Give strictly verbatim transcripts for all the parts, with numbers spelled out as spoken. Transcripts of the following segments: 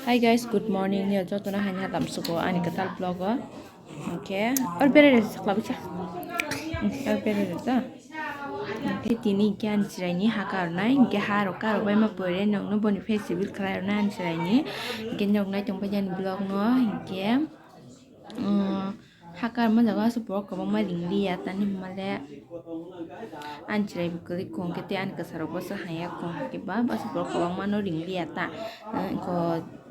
Hi guys, good morning. Nini jotono haini hatam sugo ani kwtal vlog o. Hwnkhe or berere sakla bisa. Or berere ta. Hwnkhe tini hwnkhe ani chwraini ha karnai, hwnkhe ha rok karok bai ma pore nokno boni face reveal khlai rwnai ani chwraini. Hwnkhe nok nai tong bai ani vlog no hwnkhe. Umm, hakar ma jaga aswk borok kwbangma ring liya, tani hwnmale ani chwrai bo kwrwi kho hwnkhe tei ani kwcharo bo se haya kho hwnkhe ba, aswk borok kwbangma no ring liya ta. Umm, kho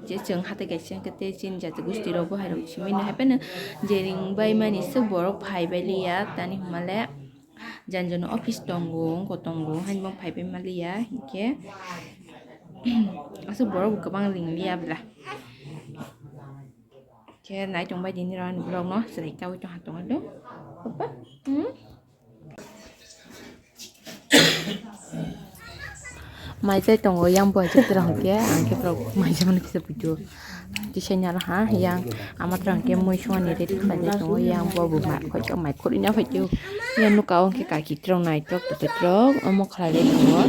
je chwng hatai kaisa hwnkhe tei chini jati gosti rok bo hai rok simi no hai phano je ring bai mani se borok phai bai liya, tani hwnmale jani jani office tongo, wngkho tongo, haini bo phai bai ma liya hwnkhe aswk borok bo kwbang ring liya bwla. Khe nai tong bai di nini rok ani vlog no chwrai kaui tong ha tong do. Papa? Hmm? Mai chai tongo yang bo hai chai tongo hwnkhe ang khe borok mai chai mani kisa video. Tisai naro ha yang ama tongo hwnkhe mui songani ready khlai tongo yang bo bo mai khoi mai khori na phai tio. Yang nuka o hwnkhe kaki tongo nai tok tok tok omo khlai tongo.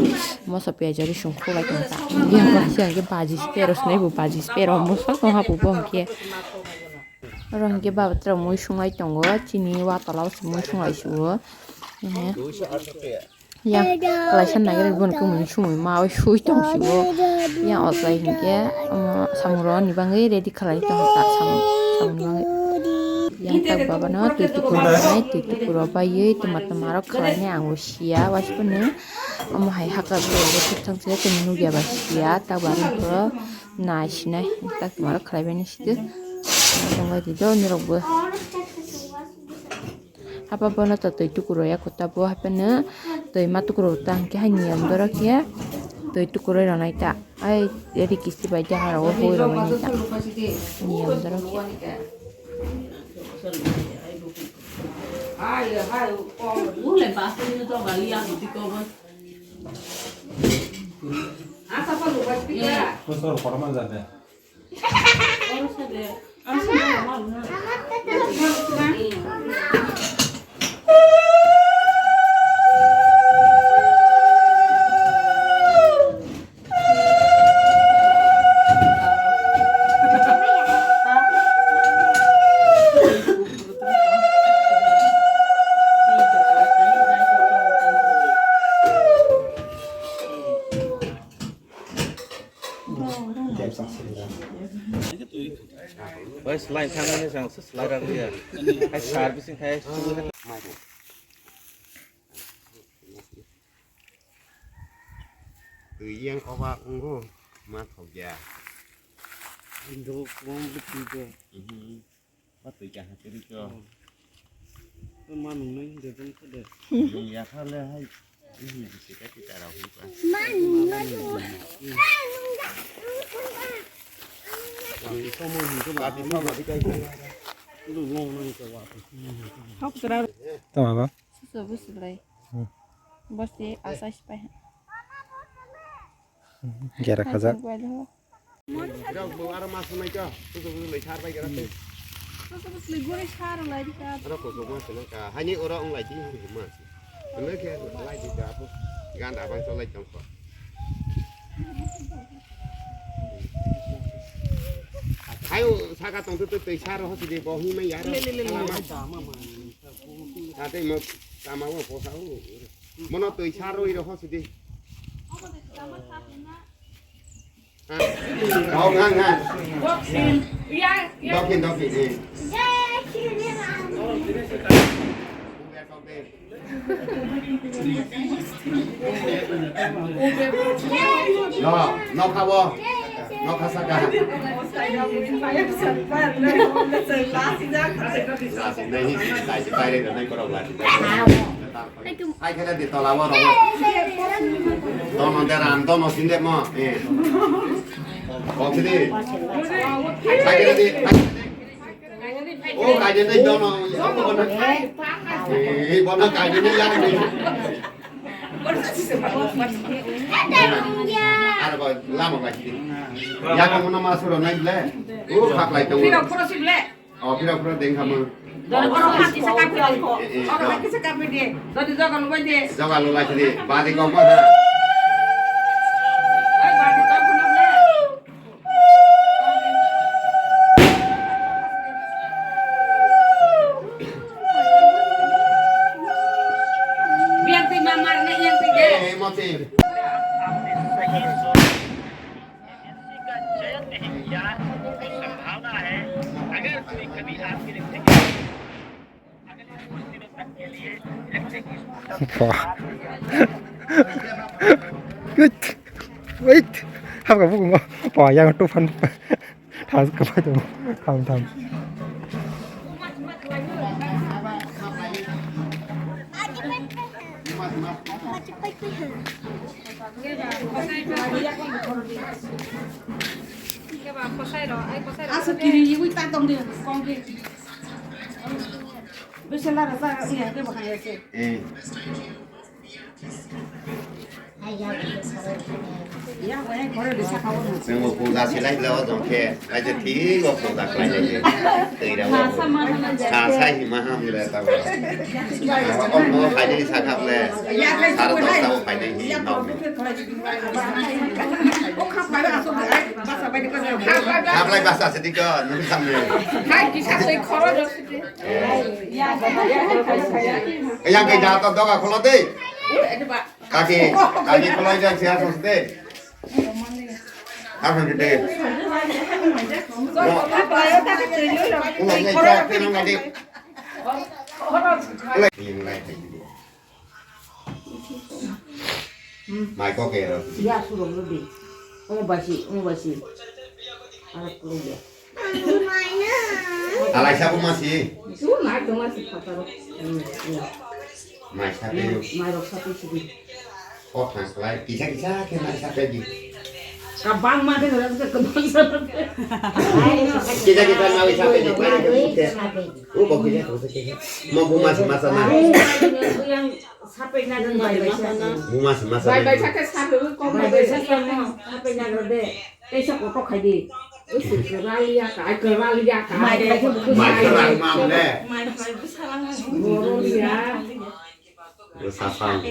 Moso piyaj rwi song kholai tong ta. Yang bo hai se hwnkhe baji se pero swnai bo baji se pero moso tong ha bo bo hwnkhe. Oro hwnkhe baba tere mui sunglai tongo, chini watala o se mui sunglai sio. Yang kalaisa naigra bono khe mui sumui ma oi sui tong sio. Yang o chai hwnkhe omo samung rok ni bagwi ready khalai tongo ta samung samung ni bagwi. Yang tak baba no twi tukur rok nai twi tukur rok baiwi twma twma rok khalai nai ang bo sia waisa phano omo hai hakar rok thang se tong nukya ba sia tak baba no. Nai sinai tak tongmarok khlaibaini sidi. Tongbai di do nirokbo. Hapa bono to twi tukuro ya kota bo hapeno twi ma tukuro ta hwnkhe hai niyom doro khe twi tukuro ronai ta. Ai eri kisti bai jaga rogo hui rogo ta. Niyom doro khe. Bosor kotorma jade. Bai slai thangmani chang se slai rang ya. Hai servicing khai. Twi yang koba ungo ma thok ya. Indo kwbang bwtwi de. Mhm. Ba twi kaha kwrwi kho. Hmm. Tei ma nungnai hwnkhe bwng khe de. Nung ya kha le hai. Mhm, bisi ka kita rau hin pa. Ma nung ma nung. Tamo hin ko ba. Tamo hin ko ba. Lu long nang ko wa. Hok tra. Tamo ba. Susu busu lai. Hmm. Bosi asai sipai. Gera khajak. Aro mas nai ka, tu tu lai sar bai gara te. Aro ko ko mas nai ka, hani oro ong lai di ma. Ano ke lai di ka apo. Ganda bang so lai tong ko. Hayo saka tong tu tu sar ho si de bo hi mai yar. Ate mo tama wo posa wo. Mono twi sar roi roho sidi. Ha? Hong hang hang. Dokin dokin eh. No, no khawo. No khasa ka. Lasi nahi sidi lasi bai re nai korok lasi. Hai khe di tola o rong. Dono de ran, dono sinde mo. Eh. Kok di. Hai khe di. O kai de dono. Eh, bono kai de ya. Aro ko lamo kai di. Ya ko mono masuro nai le. O khak lai to. Piro puro si le. Oh, pira pura deng kamu. Oro hati sakapi alko. Eh, eh, oro hati sakapi de. Dodi joga lubai de. Joga lubai de. Badi kau mana? Ai, badi kau mana le? आपने सही सोच, जिंदगी का चयन नहीं किया, तो संभावना है, अगर कोई कभी आपके लिए ticket Wah. Wait. Wait. Hap ka bukung. Wah, yang tu fan. Thas ka pai tu. Tham, tham. Asa kiri iwi ta tong di kong di. Bese lara ta iya ke bahai ase. Eh. Ya, wahai kore desa kawo na. Nang puja silai lo jong ke, aja ti go puja khlai le. Tei ra wo. Sa sa hi ma ham le ta. Awa om mo khai ni sa khap le. Sar to sa khai ni hi no. Hablai basa sediko nung samne. Hai kisa tei khoro do sidi. Yang ke jato doga kholo de. Kaki, kaki kholo de sia sos de. Apa gitu? Ulang ni cak tenang tadi. Ulang ni cak. Mai kok ya ro. Ya suruh lebih. Omo basi, omo basi. Anak kulo ya. Alai sabu masi. Su mai tu masi pataro. Hmm, iya. Mai sabu. Mai rok sabu sidi. Kok thang selai. Kisa kisa ke mai sabu di. Kabang mah deh, orang tu kebang sabu. Kisa kisa mai sabu di. Mai sabu. Oh, kok kisa kok kisa. Mau bu masi masa na. Yang Sapai na dun bai bai sa. Buma si masa bai bai sa. Bai bai sa ke sapai ko bai bai sa. Sapai na dun de. Tei sa koto khai di. Usi keraliya ka, ai keraliya ka. Mai khai ko bu. Mai keraliya ma le. Mai khai bu salang. Boroliya. Sasang.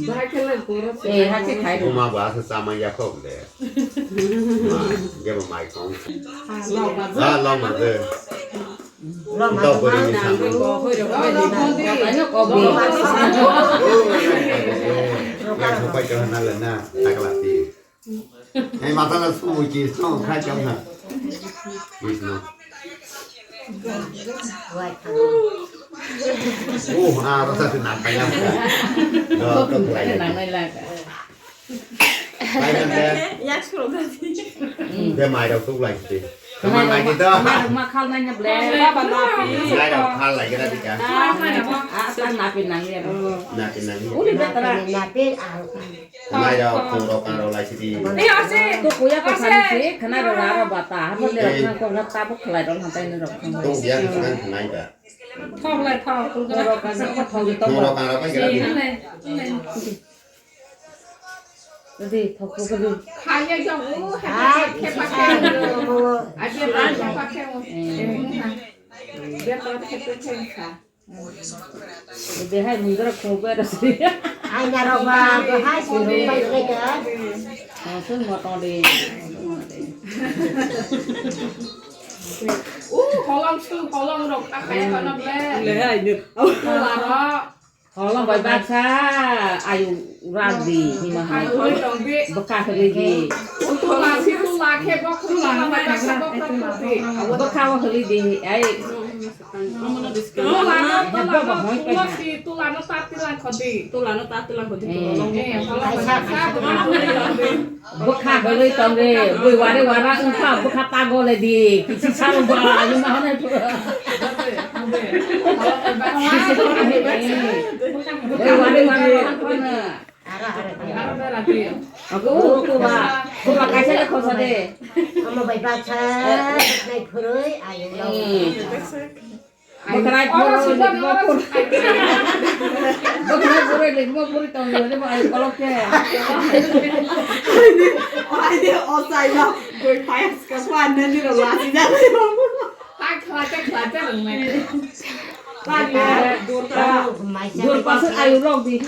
Bai kele boro. Eh, ha se khai. Buma ba sa sama ya khok de. Ma, ge ba mai kong. Lo ba. Ah, lo ma de. Ntok bori ni samung. Yang sopai kau hana lena, tak lati. Hei, mata la su uji, su khai chang na. Wis no. Oh, ah, rasa tu nak kaya. Do, tu kaya. Yak suro gati. Be mai rok tuk lai sidi. Tama mai di do. Mai rok ma khal nai na ble. Mai rok khal lai kena di ka. Ah, ta napi nang ya. Napi nang ya. Uli betra. Napi ang. Mai rok khung rok kang rok lai sidi. Ni ase. To kuya ko sani si khana ro ra ro bata. Hapo le rok khang ko na tabu khlai rok hantai ni rok khang. To ya khang khlai ba. Thok lai thok. Khung rok kang rok khlai kena di. Dadi, thok thok dadi. Khaya jong u, hai, hai, khe pa khe. Aje pa khe pa khe. Eh. Dia pa khe pa khe kha. Dadi hai mundra khong pa rasi. Hai narok ba, hai sundung pa khe ka. Oh, sun motong di. Uh, holong sun, holong rok, apa ya, kono ble? Le hai ni. Holong bai baksa ayu rak di, hima hai. Ayu rak di. Bwkha hwrwi di. Tula si tula khe bok tula no bai baksa bok tula di. Bwkha o hwrwi di, ai. Tula no, tula no, tula si tula no ta tilang khodi. Tula no ta tilang khodi. Eh, tula no bai baksa bwkha hwrwi di. Bwkha hwrwi tong de, bui wari wara wngkha, bwkha ta gole di, kisi salo ba, ani ma hwnwi phu. Bui wari wara wngkha na. Aku, aku ba, aku ba kaisa le khosa de. Omo bai baksa, nai phurui, ayo. Hmm. Bwkhwnai phurwi, bwkhwnai phurwi, bwkhwnai phurwi tong yo, bo ai kolok khe. Ai de, o sai ba, goi phai ska pa nani ro la si ja. Hai khlai ta, khlai ta rang nai. Durpa, durpa se ayu rok di.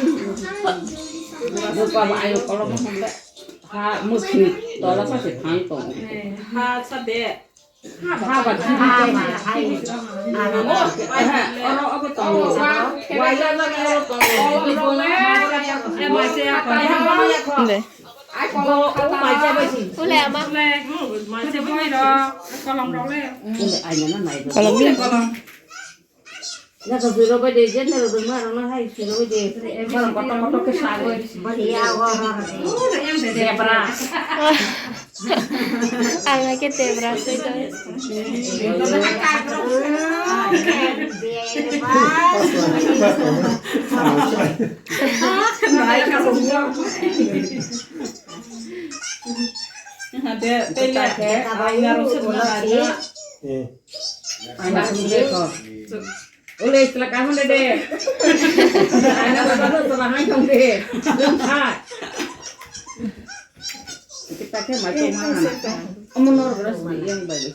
Durpa ba ayu kolok mo hande. Ha, musi, tola sa se thang tong. Ha, sa de. Haba, haba, hai. Oro, obo tongo. Wai, ya, ya, ya, tongo. Inde. Ule ama. Kolom ni. Kolom. Jaka siro bai de, general rwma rwna hai siro bai de. Kotor kotor khe sagwi. Bari ya, wa, wa, wa. Debra. Ang hai khe debra se jai. Hade, tele, ai naro se na. Eh. Ai naro se ko. Ule, sila kaham de de. Ana ba ba sila hai tong de. Lung kha. Kita ke mai tong ma. Amo nor bra sini yang bai de.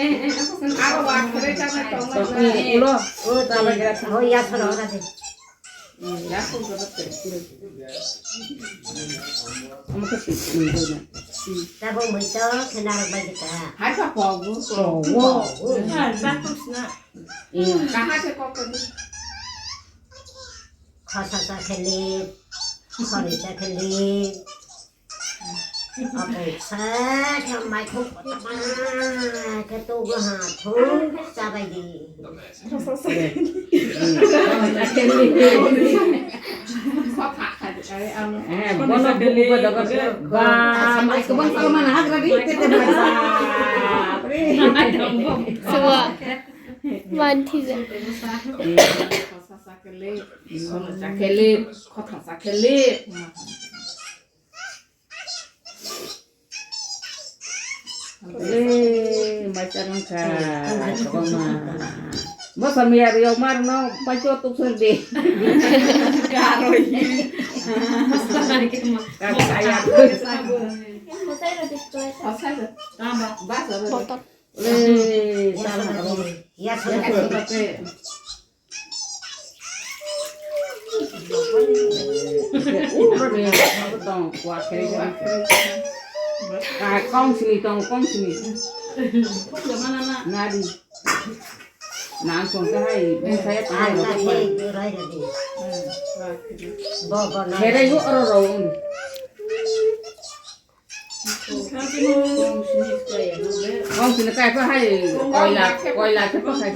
Eh, eh, aku sen aro wa kare ta na tong ma. Ulo, ulo ta ba gra. Oh, ya, sala ora de. Hmm, ya, aku gra. Amo ke sih, hmm, na. Tabuk muitu khe narwk bai kita. Hai ka pogu. Pogu. Hai, bathum sina. Kaha se kok tadi? Khosa sa kheli, khori sa kheli. Apo sa khe mai khuk kotama khe tu go ha thu sa bai di. Khosa sa kheli. Khosa sa kheli. Eh, bono buku pada pada. Ba, mai kubang kalau mana hagra di tete baca. Suwa. Manthija. Khosa sa kheli, sono sa kheli, khotha sa kheli. Eh, mai charang kha, kobangma. Mosa miya riyok mar no, pacho tuk sen de. Karoi. Kaya. Botol. Eh, ya, sama. Ya, sama. Kong sini tong, kong sini. Nadi. Nang song kahai, saya kahai. Khere yo oro ro. Kong sini kai pa hai koila, koila khe pa hai.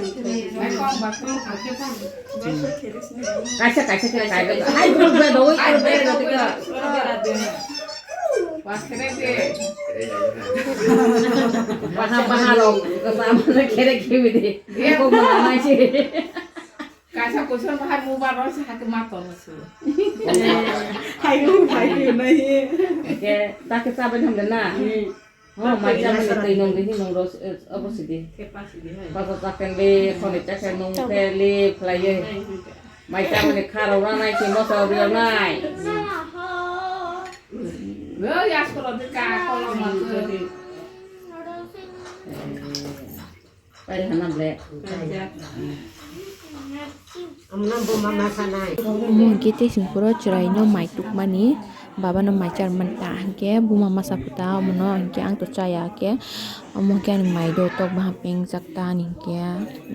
Kaisa, kaisa khe kai pa. Hai group be doi, group be doi ka. Baha, baha lo, ka sama na khere khe bi de. Ko mana nai si. Kaisa kuchung bahar mobile rok se hake ma tono se. Hai hu, hai hu nai. Ke ta ke sa bai hamle na. Hmm. Oh, mai ta mai tei nong de hi nong ro, eh, abo si de. Ke pa si de hai. Ba ba ta ken le, phone ta ke nong ke le, play ye. Mai ta mai kha ro ra nai ke mo sa ro nai. Lo ya ko lo de ka ko lo ma ko de. Pai hana ble. Amna buma masa nai. Omo hwnkhe tei songphuru chwraino mai tukmani, babano mai charwmani ta hwnkhe buma masa phuta omono hwnkhe ang to chaya khe, omo hwnkhe ani mai do tok baha pengjak ta ani hwnkhe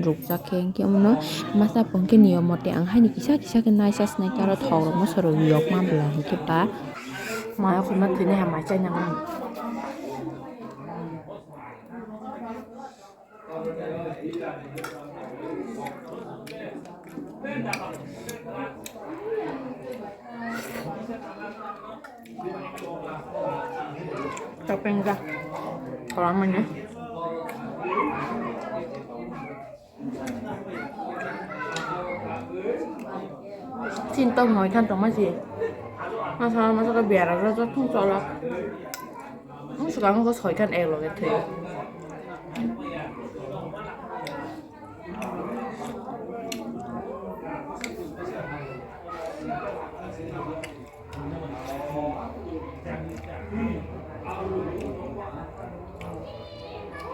rukjak khe hwnkhe omono masa po hwnkhe niyom mote ang haino kisa kisa khe naisa sinai ta aro thok rokno soro yokma bwla hwnkhe ta. Mai khorna thwinai ha mai chaina nang. Tapengga. Kolamanya. Chin tong noi khan tongma si. Masa masa ka biara ra ja thung chola. Ang swkang ko soi khan ek loge thwi.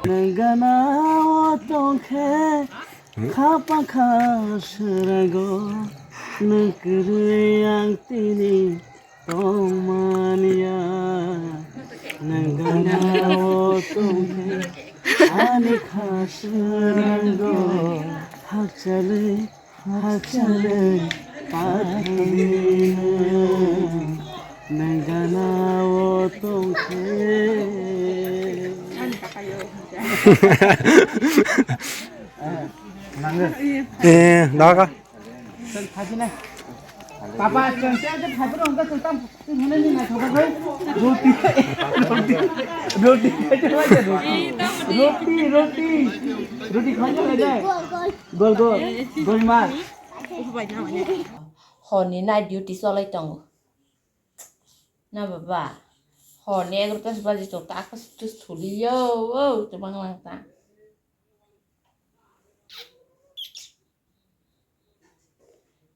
Nwng gana o tong khe, kha pa kha swrago, nwng kwrwi ang tini tongmaniya. Nwng gana o tong khe, Ani khasrango hakchalwi hakchalwi pathangino nangana o tongkhe. Eh, daga. Papa, chwng tei tei phaiphuru hwnkhe chwng tamo twi hwnwi nai thok bagwi. Roti, roti, roti, roti, roti, roti khaina lai dai. Gol, gol, gol mar. Horni night duty cholai tongo. Na baba, horni egaroh ta baji tongo, ta khe suliyo, o, tongmani lang ta.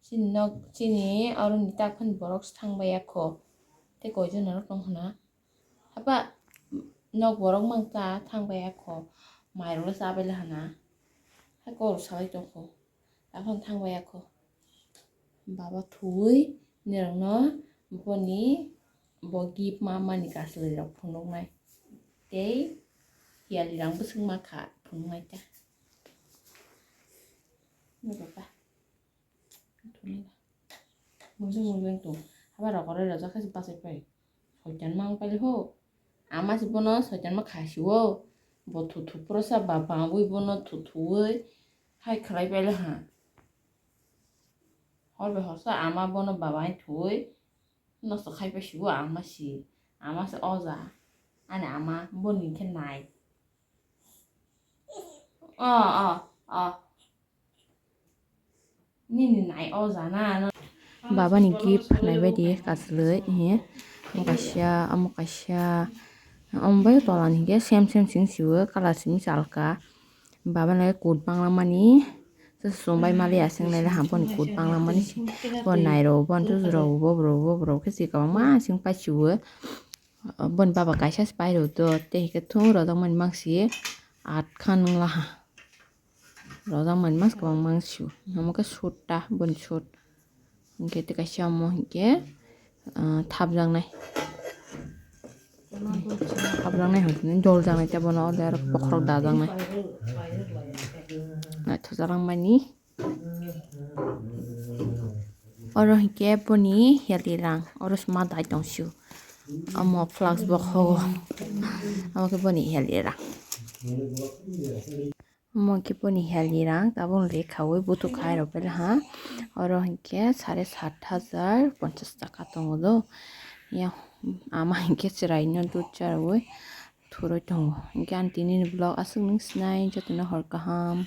Chini nok, chini aro ni tak phani borok se thang bai ya kho. Tei koi jon norok tong hwna. Haba nok borok mang ta thang bai ya kho. Mai rok le cha bai le hwna. Hai kok rok salai tong kho. Ta phano thang bai ya kho. Baba thuwi nirok no boni bo gift ma mani kaslai rok phunuk nai. Tei hiyali rang bwswk ma kha phunuk nai ta. Ni baba. Mujung mujung tong. Haba rok oro rojak khe bachai pai. Soitan mang pai ho. Ama se bono soitan ma kha si o. Bo thu thu pura sa ba bangwi bono thu thuwi. Hai khlai pai le ha. Hor bai horsa ama bono baba hai thuwi. Nosto khai pai si o ama si. Ama se oja. Ani ama boni khe nai. O, o, o. Nini nai o jana no. Baba ni gift nai bai di kaslwi, eh, omo kaisa, omo kaisa, omo bai tola ni hwnkhe same same simi siwo, colour simi salka. Baba nai coat bangla mani, chwng bai mali aswk nai le hamponi coat bangla mani si, bo nai rok, bo jora, bo borok, bo borok khe si kwbangma simi pai siwo. Boni baba kaisa se pai rw to, tei hwnkhe thung rojak mani mang si, at kha nung laha. Rojak mani mas kwbang mang sio. Omo khe sut ta, boni sut. Hwnkhe tei kaisa omo hwnkhe, ah, thapjaknai. Thapjaknai hwnkhe dol jaknai tei bono order bokhorok dajaknai. Naithokjak langmani. Oro hwnkhe boni hiyali rang. Oro se ma dai tong sio. Omo flask bo khogo. Omo khe boni hiyali rang. Omo khe boni hiyali rang, tabuk le khaui buthuk khai rok bela ha. Oro hinkhe sare sat hajar ponchas taka tongo do. Ya, ama hinkhe chwraino dud charwi thurui tongo. Hinkhe ang tinini vlog aswk nung sinai, jotono hor kaham.